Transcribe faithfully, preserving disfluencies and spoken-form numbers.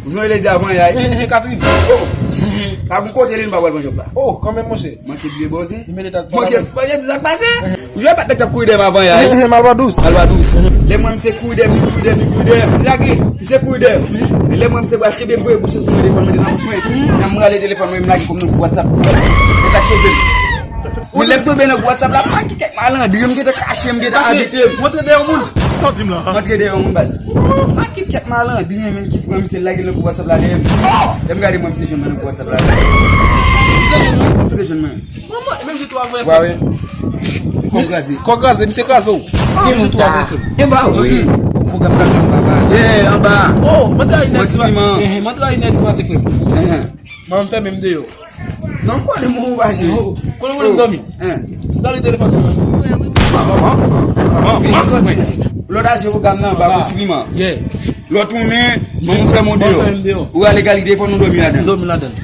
Ou sonje lè di avan yè a? Ehe, Catherine. Oh. Pa gon kote li, nou pa pral pran jòf la. Oh, kanmenm, monchè. Manke bliye bòzen. Li mete taz pa la. Manke, manke di sa k pase. Ou jwe pa nèg k ap kouri dèyè m avan yè a? Ehe, Malpadous. Malpadous. Lè mwen, misye kouri dèyè m, li kouri dèyè m, li kouri dèyè m. Lage. Misye kouri dèyè m. E lè mwen, misye pral kenbe m, voye bouch pou mwen telefòn mwen te nan bouch mwen. Nan m rale telefòn mwen, m lage pou m nan gwoup WhatsApp. E sa k sove m. Men lè m tonbe nan gwoup WhatsApp la, m manke kèk malandren, m gentan kache, m gentan abite m. Montre dèyè yon moun. Sa w di m la? Montre dèyè yon moun, baz. Manke kèk malandren, men ki pran misye lage nan gwoup WhatsApp la dèyè m. Lè m gade mwen, misye jwenn mwen nan gwoup WhatsApp la. Misye jwenn mwen? Misye jwenn mwen. Manman, e menm jan tou avè. Wa wi. Kò kraze. Kò kraze, misye kraze w. Ki moun sa? Ki ba w? Pwogram k ap jwe anba, baz. Yeah, anba. Oh, mwen te rayi nèg ti maten. Mwen te rayi nèg ti maten, frè m. Ehe. Ban m fèmen m deyò. Non, m konnen mwen pa jwe. Konnen mwen dòmi. Hein. Dale telefòn mwen. Lòt a jwe pwogram nan anba, gon ti piman. Yeah. Lòt ou men, ban m fèmen w deyò. Ban m fèmen m deyò. Ou rale kalite fò nou dòmi ladan. Dòmi ladan.